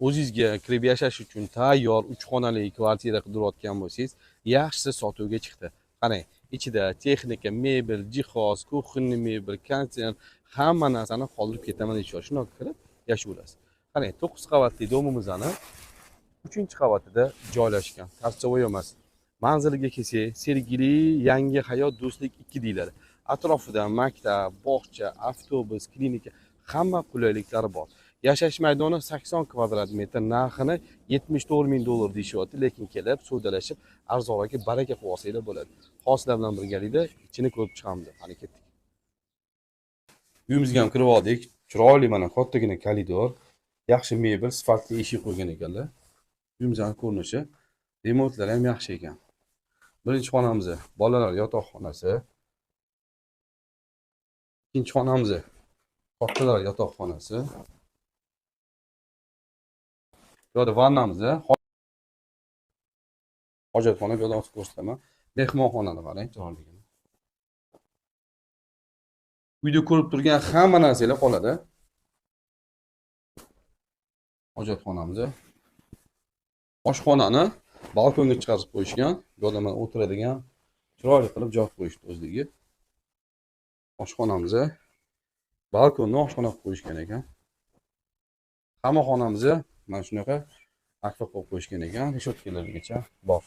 O'zingizga kirib yashash uchun tayyor 3 xonali kvartira qidirayotgan bo'lsangiz, yaxshisi sotuvga chiqdi. Qarang, ichida texnika, mebel, jihoz, kuxni mebel, konditsioner, hamma narsani qoldirib ketaman deyishyapti. Shundoq kirib yashayverasiz. Qarang, 9 qavatli domimizni 3-qavatida joylashgan. Tartsovoy emas. Manziliga kelsak, Sergeli Yangi Hayot Do'stlik 2 deyiladi. Atrofida maktab, bog'cha, avtobus, klinika, hamma qulayliklari bor. Yashash maydoni 80 kvadrat metr, narxini 74 ming dollar deyishyapti, lekin kelib savdolashib arzonroqga baraka qilib olsanglar bo'ladi. Hosila bilan birgalikda ichini ko'rib chiqamiz. Qani ketdik. Uyimizga ham kirib oldik. Chiroyli mana kattagina koridor, yaxshi mebel, sifatli eshik qo'ygan ekanlar. Uyimizning ko'rinishi, remontlari ham yaxshi ekan. Birinchi xonamiz bolalar yotoqxonasi. Ikkinchi xonamiz kattalar yotoqxonasi. Bu yerda vannamiz, hojatxona, bu yerda hozir ko'rsataman. Mehmonxonani qarang, chiroyligini. Uyda ko'rib turgan hamma narsalar qoladi. Hojatxonamiz. Oshxonani balkonga chiqarib qo'yishgan. Bu yerda mana o'tiradigan chiroyli qilib joy qo'yishdi o'zligi. Oshxonamiz balkonni oshxona qilib qo'yishgan ekan. Hamma xonamiz mana shunaqa akfa qilib qo'yishgan ekan, reshotkalargacha bor.